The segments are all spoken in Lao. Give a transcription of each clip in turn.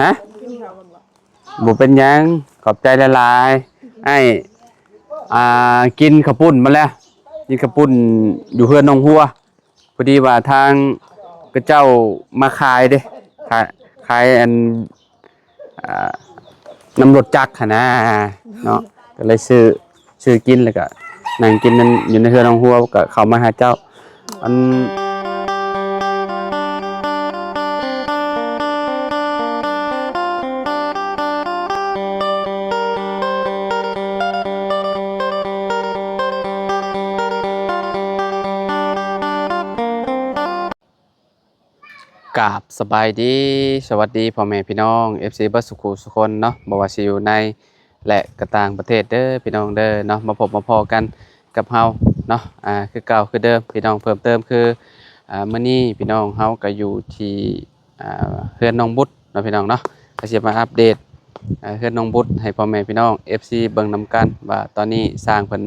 ຮະ? ບໍ່ເປັນຫຍັງ ຂອບໃຈຫຼາຍໆ. ອ້າຍ ອ່າ ກິນເຂົ້າປຸ້ນມາແລ້ວ ກິນເຂົ້າປຸ້ນຢູ່ເຮືອນໜອງຫົວ. ພໍດີວ່າທາງເຂົາເຈົ້າມາຂາຍເດ້ ຂາຍ ຂາຍອັນ ອ່າ ນຳລົດຈັກຫັ້ນນາເນາະ ກໍເລີຍຊື້ ຊື້ກິນ ແລ້ວກໍນັ່ງກິນນຳ ຢູ່ໃນເຮືອນນ້ອງຫົວ ກໍເຂົ້າມາຫາເຈົ້າ. ອັນ ກາບສະບາຍດີ ສະຫວັດດີພໍ່ແມ່ພີ່ນ້ອງ ເອັຟຊີ ເບິດສູ່ຄູ່ສູ່ຄົນເນາະ ບໍ່ວ່າຊິຢູ່ໃນ ແລະ ກໍຕ່າງປະເທດເດີພີ່ນ້ອງເດີເນາະ. ມາພົບມາພໍ້ກັນກັບເຮົາເນາະ ອ່າ ຄືເກົ່າຄືເດີມພີ່ນ້ອງ. ເພີ່ມເຕີມຄື ອ່າ ມື້ນີ້ພີ່ນ້ອງເຮົາກໍຢູ່ທີ່ ອ່າ ເຮືອນນ້ອງບຸດເນາະພີ່ນ້ອງເນາະ ກໍຊິມາອັບເດດ ອ່າ ເຮືອນນ້ອງບຸດໃຫ້ພໍ່ແມ່ພີ່ນ້ອງ ເອັຟຊີ ເບິ່ງນຳກັນວ່າຕອນນີ້ຊ່າງເພິ່ນ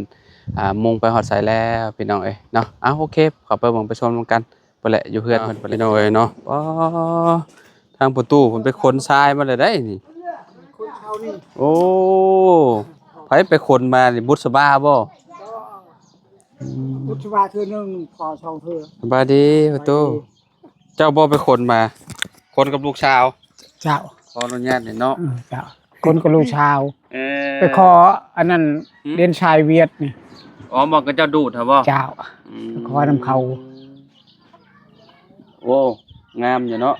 ອ່າ ມຸງໄປຮອດໃສແລ້ວພີ່ນ້ອງເອີຍເນາະ. ເອົາ ໂອເຄ ເຂົ້າໄປເບິ່ງໄປຊົມນຳກັນ. ພຸ້ນແຫຼະ ຢູ່ເຮືອນເພິ່ນພຸ້ນແຫຼະ ພີ່ນ້ອງເອີຍເນາະ. ອໍ ທາງປະຕູເພິ່ນໄປຂົນຊາຍມາແລ້ວໄດ໋ນີ້. ຂົນເຂົານີ້ ໂອ້ ໃຜໄປຂົນມານີ້ ບຸດສະບາບໍ່? ອືມ ບຸດສະບາເທື່ອໜຶ່ງ ພໍສອງເທື່ອ. ສະບາຍດີປະຕູ. ເຈົ້າບໍ່ໄປຂົນມາ? ຂົນກັບລູກສາວ. ເຈົ້າ ຂໍອະນຸຍາດແດ່ເນາະ. ເອີ ເຈົ້າ ຂົນກັບລູກສາວ. ເອີ ໄປຂໍອັນນັ້ນ ຫືມ ເດນຊາຍຫວຽດນີ້. ອໍ ໝໍກະເຈົ້າດູດຫັ້ນບໍ່? ເຈົ້າ ອືມ ໄປຂໍນຳເຂົາ. ໂອ້ ງາມຢູ່ເນາະ.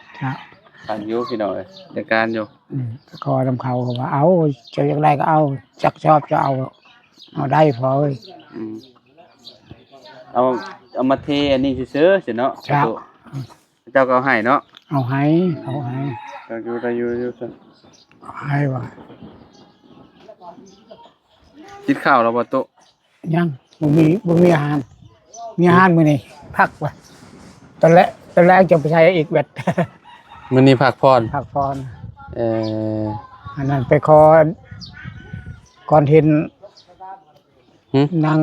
ເຈົ້າ ຄັກຢູ່ພີ່ນ້ອງເອີຍ ໄດ້ການຢູ່. ອືມ ໄປຂໍນຳເຂົາ ເຂົາວ່າ ເອົາ ເຈົ້າຢາກໄດ້ກໍເອົາ ຈັກຊອບເຈົ້າເອົາ ເອົາໄດ້ພໍເອີຍ. ອືມ ເອົາ ເອົາມາເທອັນນີ້ຊື່ໆ ຊິເນາະ. ເຈົ້າ ເຂົາເຈົ້າກໍເອົາໃຫ້ເນາະ. ເອົາໃຫ້ ເຂົາໃຫ້. ໄດ້ຢູ່ ໄດ້ຢູ່ ຢູ່ຊັ້ນ ໃຫ້ວ່າ. ກິນເຂົ້າແລ້ວບໍ່ໂຕະ? ຍັງ ບໍ່ມີ ບໍ່ມີອາຫານ. ມີອາຫານມື້ນີ້ ພັກວ່າ ຕອນແລກ ຕອນແລກຈະໄປໃຊ້ອີກແບັດ. ມື້ນີ້ພັກຜ່ອນ ພັກຜ່ອນ. ເອີ ອັນນັ້ນໄປຂໍກ່ອນເຫັນ ຫືມ ນາງ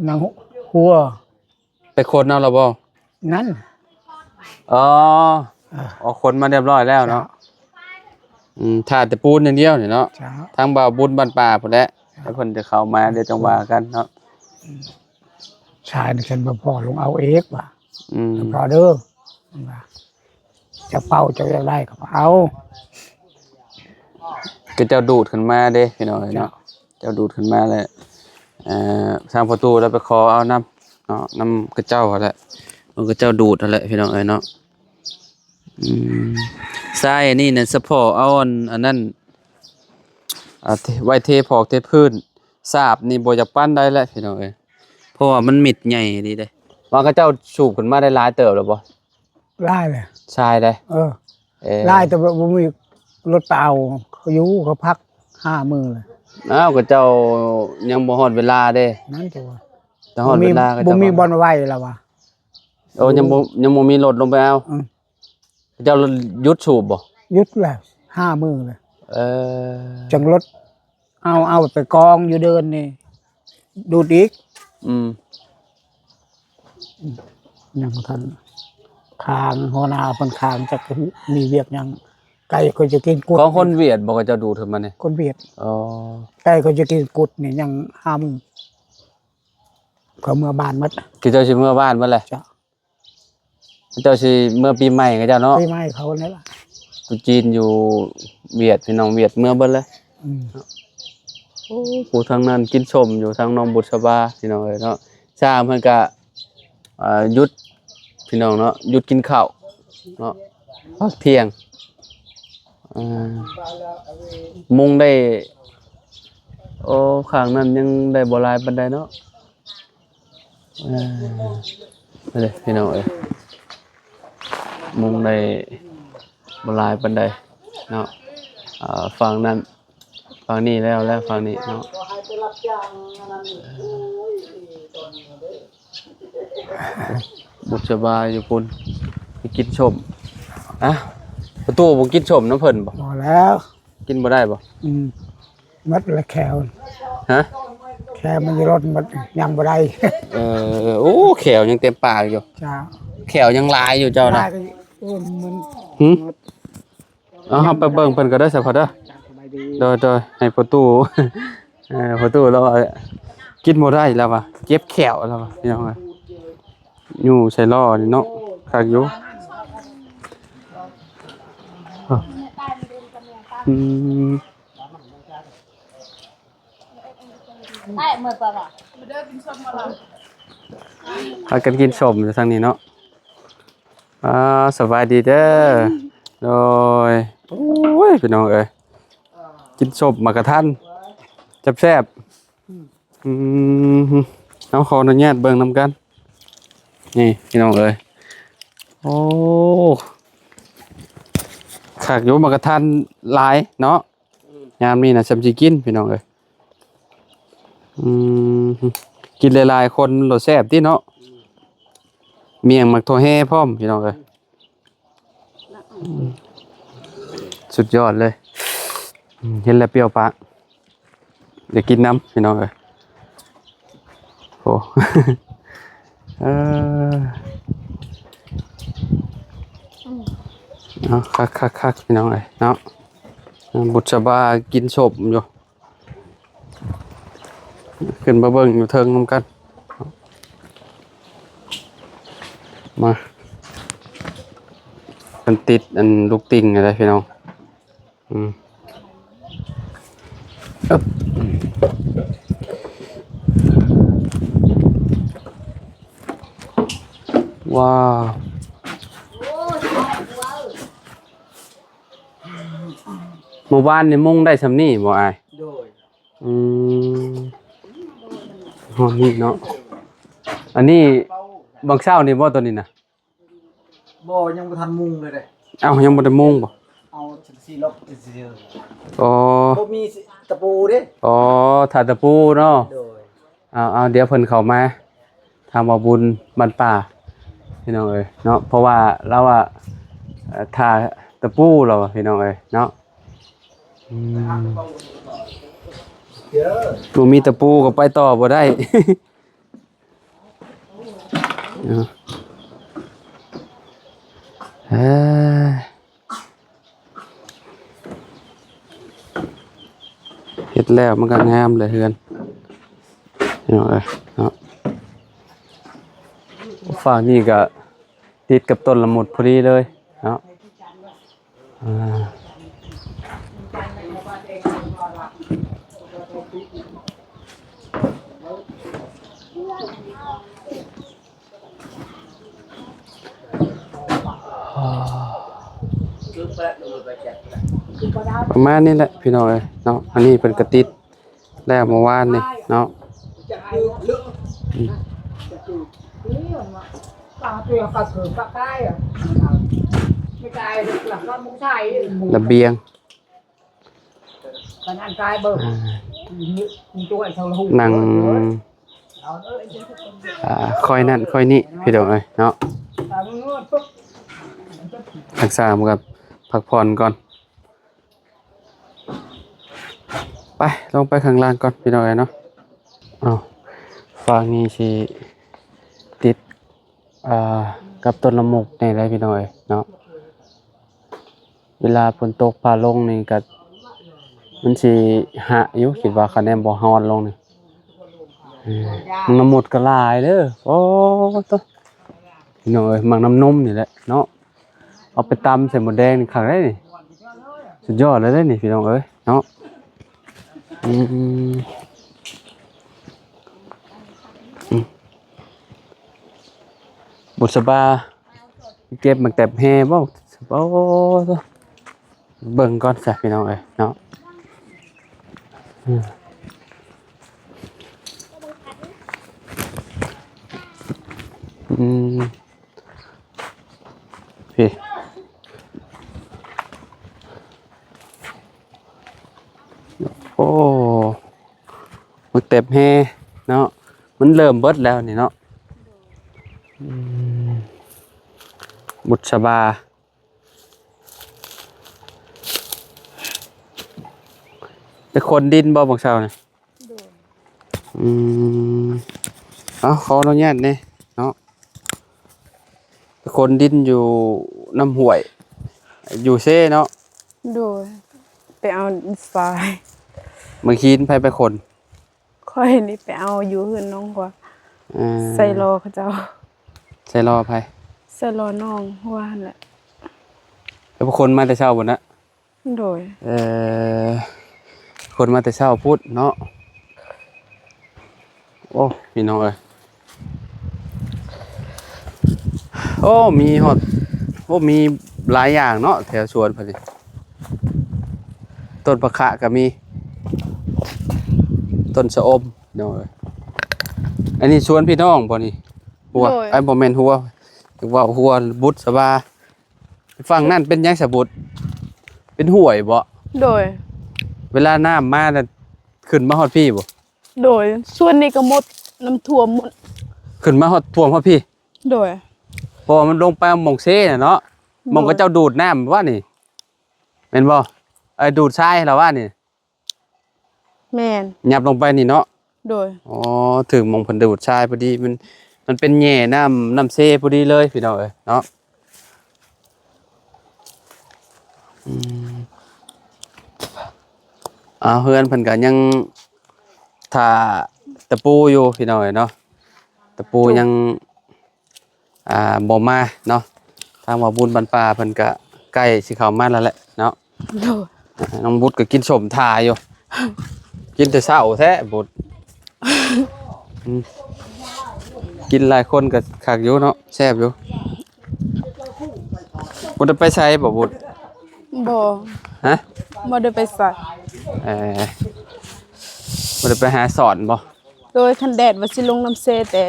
ນາງຫົວ ໄປຂົນເອົາແລ້ວບໍ່? ນັ້ນ ອໍ ເອີ ອໍ ຂົນມາຮຽບຮ້ອຍແລ້ວເນາະ. ເຈົ້າ ອືມ ຖ້າແຕ່ປູນຢ່າງດຽວນີ້ເນາະ. ເຈົ້າ ທາງບ່າວບຸນບ້ານປ່າພຸ້ນແຫຼະ. ເຈົ້າ ແລ້ວເພິ່ນຈະເຂົ້າມາ ດຽວຈັ່ງວ່າກັນເນາະ. ອືມ ຊາຍນີ້ ຄັນບໍ່ພໍລົງເອົາເອກວ່າ. ອືມ ພໍເດີ ວ່າ ເຈົ້າເປົ່າເຈົ້າຢາກໄດ້ກໍເອົາ. ກໍເຈົ້າດູດຂຶ້ນມາເດ້ພີ່ນ້ອງເອີຍເນາະ. ເຈົ້າ ເຈົ້າດູດຂຶ້ນມາແລ້ວ ເອີ ທາງປະຕູລາວໄປຂໍເອົານຳເນາະ ນຳເຂົາເຈົ້າຫັ້ນແຫຼະ ເຂົາເຈົ້າດູດຫັ້ນແຫຼະພີ່ນ້ອງເອີຍເນາະ. ອືມ ຊາຍອັນນີ້ນະ ສະເພາະເອົາອັນ ອັນນັ້ນ ອ່າ ໄວ້ເທພອກເທພື້ນ ສາບນີ້ບໍ່ຢາກປານໃດແຫຼະພີ່ນ້ອງເອີຍ ເພາະວ່າມັນເມັດໃຫຍ່ອີ່ຫຼີເດ້. ວ່າເຂົາເຈົ້າສູບຂຶ້ນມາໄດ້ຫຼາຍເຕີບແລ້ວບໍ່? ຫຼາຍແຫຼະ ຊາຍເດ້. ເອີ ເອີ ຫຼາຍ ແຕ່ວ່າບໍ່ມີລົດໄປເອົາ ເຂົາຢູ່ ເຂົາພັກຫ້າມື້ແລ້ວ. ອ້າວ ເຂົາເຈົ້າຍັງບໍ່ຮອດເວລາເດ້. ນັ້ນແຕ່ວ່າ ແຕ່ຮອດເວລາ ບໍ່ມີ ເຂົາເຈົ້າ ບໍ່ມີບ່ອນໄວ້ແລ້ວວ່າ. ໂອ້ ຍັງບໍ່ ຍັງບໍ່ມີລົດລົງໄປເອົາ. ອືມ ເຂົາເຈົ້າຢຸດສູບບໍ່? ຢຸດແລ້ວ ຫ້າມື້ແລ້ວ. ເອີ ຈັ່ງລົດ ເອົາ ເອົາໄປກອງຢູ່ເດີ່ນນີ້ ດູດອີກ. ອືມ ຍັງບໍ່ທັນ ຄ້າງ ຫົວໜ້າເພິ່ນຄ້າງ ຈັກມີວຽກຫຍັງ. ໄກ່ກໍຈະກິນກຸດ ຂອງຄົນຫວຽດບໍ່ ເຂົາເຈົ້າດູດຂຶ້ນມານີ້? ຄົນຫວຽດ. ອໍ ໄກ່ກໍຈະກິນກຸດນີ້ ຍັງຫ້າມື້ ເຂົາເມືອບ້ານໝົດ. ເຂົາເຈົ້າຊິເມືອບ້ານໝົດແຫຼະ. ເຈົ້າ ເຂົາເຈົ້າຊິເມືອປີໃໝ່ເຂົາເຈົ້າເນາະ. ປີໃໝ່ເຂົານັ້ນລະ ຄົນຈີນຢູ່ຫວຽດ ພີ່ນ້ອງຫວຽດເມືອເບິດແລ້ວ. ອືມ ໂອ້ ຜູ້ທາງນັ້ນກິນສົ້ມຢູ່ ທາງນ້ອງບຸດສະບາ ພີ່ນ້ອງເອີຍເນາະ. ຊ່າງເພິ່ນກະ ອ່າ ຢຸດ ພີ່ນ້ອງເນາະ ຢຸດກິນເຂົ້າເນາະ ພັກທ່ຽງ. ອ່າ ມຸງໄດ້ ໂອ້ ຂ້າງນັ້ນຍັງໄດ້ບໍ່ຫຼາຍປານໃດເນາະ. ເອີ ເດ້ພີ່ນ້ອງເອີຍ ມຸງໄດ້ບໍ່ຫຼາຍປານໃດເນາະ. ເອີ ຝັ່ງນັ້ນ ຝັ່ງນີ້ແລ້ວ ແລ້ວຝັ່ງນີ້ເນາະ. ບຸດສະບາຍຢູ່ພຸ້ນ ໄປກິນສົ້ມ. ອະ ປະຕູບໍ່ກິນສົ້ມນຳເພິ່ນບໍ່? ບໍ່ແລ້ວ ກິນບໍ່ໄດ້ບໍ່? ອືມ ໝົດລະແຂ້ວ. ຮະ? ແຂ້ວມັນຢູ່ລົດໝົດ ຍັງບໍ່ໄດ້. ເອີ ໂອ້ ແຂ້ວຍັງເຕັມປາກຢູ່. ເຈົ້າ ແຂ້ວຍັງຫຼາຍຢູ່ເຈົ້ານະ. ຫຼາຍກໍ ໂອ້ ມັນ ຫື? ໝົດ. ເອົາ ເຮົາໄປເບິ່ງເພິ່ນກໍໄດ້ຊະພໍ່ເດີ. ສະບາຍດີ. ໂດຍໆ ໃຫ້ພໍ່ຕູ້ ເອີ ພໍ່ຕູ້ລາວວ່າກິນບໍ່ໄດ້ ລາວວ່າເຈັບແຂ້ວ ລາວວ່າ ພີ່ນ້ອງເອີຍ. ຢູ່ໃສ່ລໍ້ນີ້ເນາະ ຄັກຢູ່. ອືມ ພາກັນກິນສົ້ມຢູ່ທາງນີ້ເນາະ. ອ່າ ສະບາຍດີເດີ. ໂດຍ ໂອ້ຍ ພີ່ນ້ອງເອີຍ ກິນສົ້ມໝາກກະທັນ ແຊບໆ. ອືມ ເຮົາຂໍອະນຸຍາດເບິ່ງນຳກັນ ນີ້ພີ່ນ້ອງເອີຍ. ໂອ້ ຄັກຢູ່ ໝາກກະທັນຫຼາຍເນາະ. ອືມ ຍາມນີ້ນະ ສ່ຳຊິກິນ ພີ່ນ້ອງເອີຍ. ອືມ ກິນຫຼາຍໆຄົນໂລດແຊບຕິເນາະ. ອືມ ໝ້ຽງໝາກຖົ່ວແຮ່ພ້ອມ ພີ່ນ້ອງເອີຍ. ສຸດຍອດເລີຍ. ອືມ ເຫັນແລ້ວປ່ຽວປາກ ຢາກກິນນຳ ພີ່ນ້ອງເອີຍ. ໂອ້ ເອີ ເອົາ ຄັກໆໆ ພີ່ນ້ອງເອີຍເນາະ. ບຸດສະບາກິນສົ້ມຢູ່. ຂຶ້ນມາເບິ່ງຢູ່ເທິງນຳກັນ ມາ. ມັນຕິດອັນລູກຕິ່ງນີ້ແຫຼະພີ່ນ້ອງ. ອືມ ອຶບ ວ້າວ. ມື້ວານນີ້ມຸງໄດ້ສ່ຳນີ້ບໍ່ອ້າຍ? ໂດຍ. ອືມ ຮອດນີ້ເນາະ. ອັນນີ້ບາງເຊົ້ານີ້ບໍ່ ໂຕນີ້ນະ? ບໍ່ ຍັງບໍ່ທັນມຸງເລີຍເດ້. ເອົ້າ ຍັງບໍ່ໄດ້ມຸງບໍ່? ເອົາສັງກະສີລົງຊື່ໆ. ອໍ ບໍ່ມີຕະປູເດ້. ອໍ ຖ້າຕະປູເນາະ. ໂດຍ. ເອົາໆ ດຽວເພິ່ນເຂົ້າມາ ທາງບ່າວບຸນບ້ານປ່າ ພີ່ນ້ອງເອີຍເນາະ. ເພາະວ່າລາວວ່າ ເອີ ຖ້າຕະປູ ລາວວ່າ ພີ່ນ້ອງເອີຍເນາະ. ອືມ ບໍ່ມີຕະປູກໍໄປຕໍ່ບໍ່ໄດ້. ເອີ ເຮັດແລ້ວມັນກໍງາມແຫຼະເຮືອນ ພີ່ນ້ອງເອີຍເນາະ. ຝັ່ງນີ້ກໍຕິດກັບຕົ້ນລະມຸດພໍດີເລີຍເນາະ. ອ່າ ປະມານນີ້ແຫຼະພີ່ນ້ອງເອີຍເນາະ. ອັນນີ້ເພິ່ນກະຕິດແລ້ວມື້ວານນີ້ເນາະ. ອືມ ລະບຽງ ອ່າ ນັ່ງ ອ່າ ຄ່ອຍນັ້ນຄ່ອຍນີ້ ພີ່ນ້ອງເອີຍເນາະ. ທັງສາມກັບພັກຜ່ອນກ່ອນ. ໄປ ລົງໄປຂ້າງລ່າງກ່ອນ ພີ່ນ້ອງເອີຍເນາະ. ເອົ້າ ຝັ່ງນີ້ຊິຕິດ ອ່າ ກັບຕົ້ນລະມຸກແດ່ໄດ໋ ພີ່ນ້ອງເອີຍເນາະ. ເວລາຝົນຕົກຟ້າລົງນີ້ກະ ມັນຊິຫະຢູ່ ຄິດວ່າ ຄະແນນບໍ່ຮ້ອນລົງນີ້. ເອີ ໝາກລະມຸດກະຫຼາຍເດີ. ໂອ້ໂຕ ພີ່ນ້ອງເອີຍ ໝາກນ້ຳນົມນີ້ແຫຼະເນາະ. ເອົາໄປຕຳໃສ່ໝົດແດງນີ້ຄັກເດ້ນີ້. ສຸດຍອດເລີຍເດ້ນີ້ ພີ່ນ້ອງເອີຍເນາະ. ອືມ ອືມ ບຸດສະບາ ເກັບໝາກແຕບແຮ່ບໍ່? ໂອ້ ເບິ່ງກ່ອນຊະ ພີ່ນ້ອງເອີຍເນາະ. ອືມ ອືມ ພີ້ ໂອ້ ໝາກແຕບແຮ່ເນາະ. ມັນເລີ່ມເບິດແລ້ວນີ້ເນາະ. ອືມ ບຸດສະບາ ໄປຂົນດິນບໍ່ບາງເຊົ້ານີ້? ໂດຍ. ອືມ ເອົາ ຂໍອະນຸຍາດແດ່ເນາະ. ໄປຂົນດິນຢູ່ນ້ຳຫ້ວຍ ຢູ່ເຊເນາະ. ໂດຍ ໄປເອົາຊາຍ. ເມື່ອຄືນໃຜໄປຂົນ? ຂ້ອຍນີ້ໄປເອົາຢູ່ເຮືອນນ້ອງຫົວ ເອີ ໃສ່ລໍ້ເຂົາເຈົ້າ. ໃສ່ລໍ້ໃຜ? ໃສ່ລໍ້ນ້ອງຫົວຫັ້ນແຫຼະ. ແລ້ວໄປຂົນມາແຕ່ເຊົ້າພຸ້ນນະ? ໂດຍ ເອີ ຂົນມາແຕ່ເຊົ້າພຸ້ນເນາະ. ໂອ້ ພີ່ນ້ອງເອີຍ ໂອ້ ມີຮອດ ໂອ້ ມີຫຼາຍຢ່າງເນາະ ແຖວສວນເພິ່ນນີ້. ຕົ້ນຜັກຂະກໍມີ ຕົ້ນຊະອົມ ພີ່ນ້ອງເອີຍ. ອັນນີ້ສວນພີ່ນ້ອງບໍ່ນີ້? ຫົວ ໂດຍ ເອີຍ ບໍ່ແມ່ນຫົວ ເວົ້າຫົວບຸດສະບາ. ຝັ່ງນັ້ນເປັນຫຍັງສະບຸດ? ເປັນຫ້ວຍບໍ? ໂດຍ ເວລານ້ຳມານະ ຂຶ້ນມາຮອດພີ້ບໍ? ໂດຍ ສ່ວນນີ້ກໍໝົດ ນ້ຳຖ້ວມໝົດ ຂຶ້ນມາຮອດ ຖ້ວມຮອດພີ້. ໂດຍ ເພາະວ່າມັນລົງໄປໝ່ອງເຊນະເນາະ ໂດຍ ໝ່ອງເຂົາເຈົ້າດູດນ້ຳວ່ານີ້ ແມ່ນບໍ່? ເອີ ດູດຊາຍລະວ່ານີ້. ແມ່ນ ຫຍັບລົງໄປນີ້ເນາະ. ໂດຍ ອໍ ຖືກໝ່ອງເພິ່ນດູດຊາຍພໍດີ ມັນ ມັນເປັນແຫຍ່ນ້ຳ ນ້ຳເຊພໍດີເລີຍ ພີ່ນ້ອງເອີຍເນາະ. ອືມ ອ້າວ ເຮືອນເພິ່ນກໍຍັງຖ້າຕະປູຢູ່ ພີ່ນ້ອງເອີຍເນາະ. ຕະປູຍັງ ອ່າ ບໍ່ມາເນາະ. ທາງວ່າບຸນບັນປ່າເພິ່ນກະໃກ້ຊິເຂົ້າມາແລ້ວແຫຼະເນາະ. ໂດຍ ອ່າ ນ້ອງບຸດກໍກິນສົ້ມຖ້າຢູ່ ກິນແຕ່ເຊົ້າແທ້ບຸດ. ອືມ ກິນຫຼາຍຄົນກໍຄັກຢູ່ເນາະ ແຊບຢູ່. ບໍ່ໄດ້ໄປໃສບໍ່ບຸດ? ບໍ່ ຮະ? ບໍ່ໄດ້ໄປໃສ. ເອີ ບໍ່ໄດ້ໄປຫາສອນບໍ່? ໂດຍ ຄັນແດດວ່າຊິລົງນ້ຳເຊ ແຕ່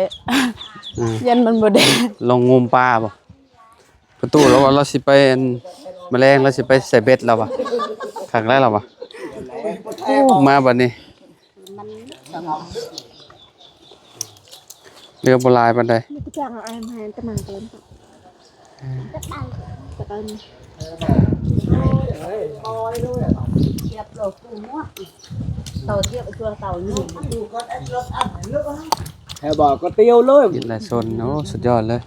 ອືມ ຢ້ານມັນບໍ່ແດດ. ລົງງົມປາບໍ່? ປະຕູລາວວ່າລາວຊິໄປ ອັນ ມະແລງລາວຊິໄປໃສ່ເບັດລາວວ່າ. ຄັກຫຼາຍລາວວ່າ. ໂອ້ ມາບັດນີ້ ເຫຼືອບໍ່ຫຼາຍປານໃດ. ແຖວບໍ່ກໍຕຽວເລີຍ ກິນຫຼາຍຊົນ. ໂອ້ ສຸດຍອດເລີຍ.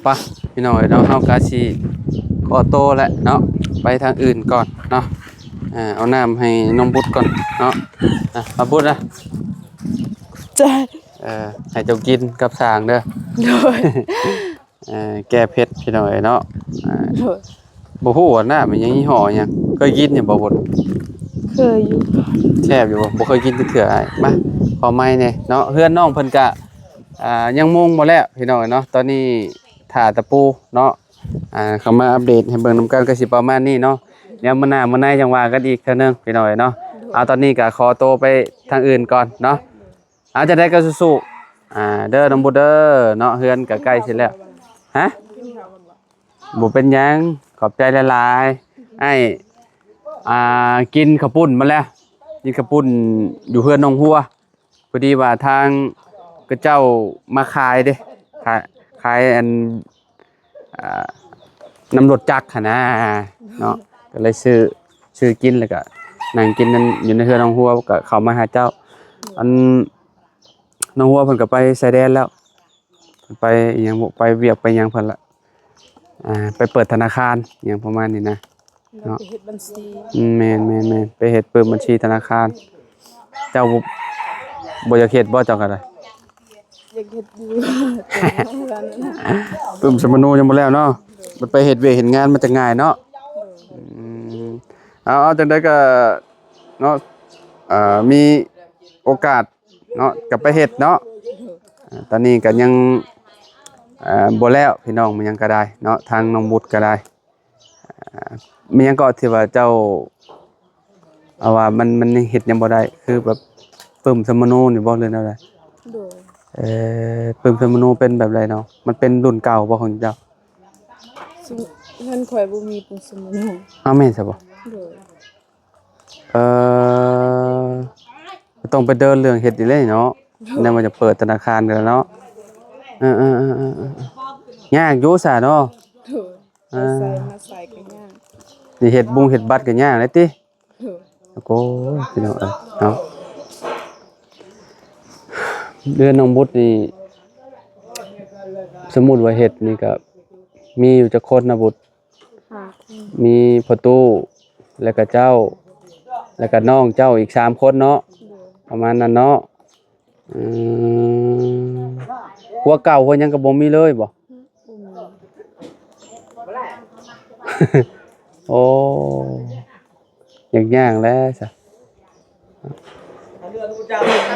ໄປ ພີ່ນ້ອງເອີຍເນາະ ເຮົາກະຊິຂໍໂຕແຫຼະເນາະ ໄປທາງອື່ນກ່ອນເນາະ. ເອົານ້ຳໃຫ້ນ້ອງບຸດກ່ອນເນາະ. ອາ ມາບຸດນະ ເອີ ໃຫ້ເຈົ້າກິນກັບຊ່າງເດີ. ໂດຍ ເອີ ແກ້ເຜັດ ພີ່ນ້ອງເອີຍເນາະ. ອາ ໂດຍ ບໍ່ຮູ້ວ່ານ້ຳມັນຫຍັງ ຍີ່ຫໍ້ຫຍັງ ເຄີຍກິນຢູ່ບໍ່ບົດ? ເຄີຍຢູ່. ແຊບຢູ່ບໍ່? ບໍ່ເຄີຍກິນຈັກເທື່ອ. ອ້າຍ ມາ ຂໍໄມ້ແດ່ເນາະ. ເຮືອນນ້ອງເພິ່ນກະ ອ່າ ຍັງມຸງບໍ່ແລ້ວ ພີ່ນ້ອງເອີຍເນາະ. ຕອນນີ້ຖ້າຕະປູເນາະ. ອ່າ ເຂົ້າມາອັບເດດໃຫ້ເບິ່ງນຳກັນ ກໍຊິປະມານນີ້ເນາະ. ດຽວມື້ໜ້າມື້ໃນຈັ່ງວ່າກັນອີກເທື່ອໜຶ່ງ ພີ່ນ້ອງເອີຍເນາະ. ເອົາ ຕອນນີ້ກໍຂໍໂຕໄປທາງອື່ນກ່ອນເນາະ. ເອົາ ຈັ່ງໃດກໍສູ້ໆ ອ່າ ເດີ ນ້ອງບຸດເດີເນາະ. ເຮືອນກໍໃກ້ຊິແລ້ວ. ຮະ? ບໍ່ເປັນຫຍັງ ຂອບໃຈຫຼາຍໆ. ອ້າຍ ອ່າ ກິນເຂົ້າປຸ້ນມາແລ້ວ ກິນເຂົ້າປຸ້ນຢູ່ເຮືອນນ້ອງຫົວ. ພໍດີວ່າທາງເຂົາເຈົ້າມາຂາຍເດ້ ຂາຍ ຂາຍອັນ ອ່າ ນຳລົດຈັກຫັ້ນນາເນາະ. ກໍເລີຍຊື້ ຊື້ກິນ ແລ້ວກໍນັ່ງກິນນຳ ຢູ່ໃນເຮືອນນ້ອງຫົວ ກໍເຂົ້າມາຫາເຈົ້າ. ອັນ ນ້ອງຫົວເພິ່ນກໍໄປຊາຍແດນແລ້ວ ໄປອີ່ຫຍັງ ໄປວຽກໄປຫຍັງເພິ່ນລະ. ອ່າ ໄປເປີດທະນາຄານອີ່ຫຍັງປະມານນີ້ນະເນາະ. ໄປເຮັດບັນຊີ. ອືມ ແມ່ນໆໆ ໄປເຮັດເປີດບັນຊີທະນາຄານ. ເຈົ້າບໍ່ ບໍ່ຢາກເຮັດບໍ່ ເຈົ້າກໍໄດ້? ຢາກເຮັດຢູ່ ປຶ້ມສຳມະໂນຍັງບໍ່ແລ້ວເນາະ. ມັນໄປເຮັດວຽກເຮັດງານມັນຈະງ່າຍເນາະ. ອືມ ເອົາ ເອົາ ຈັ່ງໃດກໍເນາະ ເອີ ມີໂອກາດ ເນາະ ກໍໄປເຮັດເນາະ. ອ່າ ຕອນນີ້ກໍຍັງ ເອີ ບໍ່ແລ້ວ ພີ່ນ້ອງ ມັນຫຍັງກໍໄດ້ເນາະ ທາງນ້ອງບຸດກໍໄດ້. ອ່າ ມັນຫຍັງເກາະທີ່ວ່າເຈົ້າ ເອົາວ່າມັນ ມັນເຮັດຫຍັງບໍ່ໄດ້ ຄືແບບປຶ້ມສຳມະໂນນີ້ບໍ່ ຫຼືແນວໃດ? ໂດຍ ເອີ ປຶ້ມສຳມະໂນເປັນແບບໃດເນາະ? ມັນເປັນລຸ້ນເກົ່າບໍ່ຂອງເຈົ້າ? ເຮືອນຂ້ອຍບໍ່ມີປຶ້ມສຳມະໂນ. ອ້າວ ແມ່ນຊະບໍ່? ໂດຍ ເອີ ກໍຕ້ອງໄປເດີນເລື່ອງເຮັດນີ້ແຫຼະເນາະ. ແນວວ່າຈະເປີດທະນາຄານກັນເນາະ. ເອີໆ ຍາກຢູ່ຊະເນາະ. ໂດຍ ເອີ ໄປໃສມາໃສກໍຍາກ ຊິເຮັດບຸງເຮັດບັດກໍຍາກແຫຼະຕິ. ໂດຍ ໂອ້ຍ ພີ່ນ້ອງເອີຍເນາະ ເຮືອນນ້ອງບຸດນີ້ ສົມມຸດວ່າເຮັດນີ້ກໍມີຢູ່ຈັກຄົນນະບຸດ? ຫ້າຄົນ. ມີພໍ່ຕູ້ ແລ້ວກໍເຈົ້າ ແລ້ວກໍນ້ອງເຈົ້າອີກສາມຄົນເນາະ? ໂດຍ. ປະມານນັ້ນເນາະ. ອືມ ຜົວເກົ່າຜົວຫຍັງກໍບໍ່ມີເລີຍບໍ່? ບໍ່ມີ. ໂອ້ ຍາກໆແຫຼະຊະ. ເຮັດ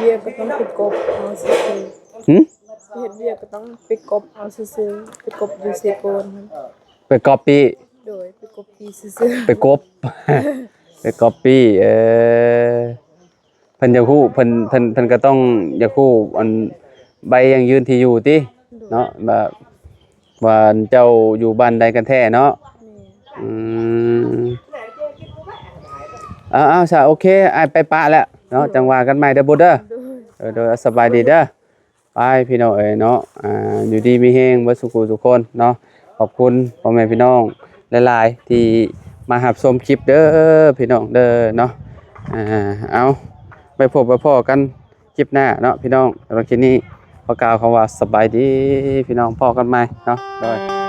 ວຽກກໍຕ້ອງໄປກົບເອົາຊື່ໆ. ຫື? ເຮັດວຽກກໍຕ້ອງໄປກົບເອົາຊື່ໆ ໄປກົບຢູ່ເຊໂປນ. ໄປກັອບປີ້? ໂດຍ ໄປກົບປີ້ຊື່ໆ. ໄປກົບ ໄປກັອບປີ້. ເອີ ເພິ່ນຢາກຮູ້ ເພິ່ນ ເພິ່ນ ເພິ່ນກໍຕ້ອງຢາກຮູ້ອັນໃບຢັ້ງຢືນທີ່ຢູ່ຕິ. ໂດຍ. ເນາະ ວ່າ ວ່າເຈົ້າຢູ່ບ້ານໃດກັນແທ້ເນາະ? ແມ່ນ. ອືມ ເອົາໆ ຊະ ໂອເຄ ອ້າຍໄປປະແລ້ວເນາະ. ໂດຍ. ຈັ່ງວ່າກັນໃໝ່ເດີບຸດເດີ. ໂດຍ. ເອີ ໂດຍ ສະບາຍດີເດີ. ໄປພີ່ນ້ອງເອີຍເນາະ ອ່າ ຢູ່ດີມີແຮງເບິດສູ່ຜູ້ສູ່ຄົນເນາະ. ຂອບຄຸນພໍ່ແມ່ພີ່ນ້ອງຫຼາຍໆ ທີ່ມາຮັບຊົມຄລິບເດີພີ່ນ້ອງເດີເນາະ. ອ່າ ເອົາ ໄປພົບໄປພໍ້ກັນຄລິບໜ້າເນາະພີ່ນ້ອງ. ສຳລັບຄລິບນີ້ຂໍກ່າວຄຳວ່າສະບາຍດີພີ່ນ້ອງ ພໍ້ກັນໃໝ່ເນາະ. ໂດຍ.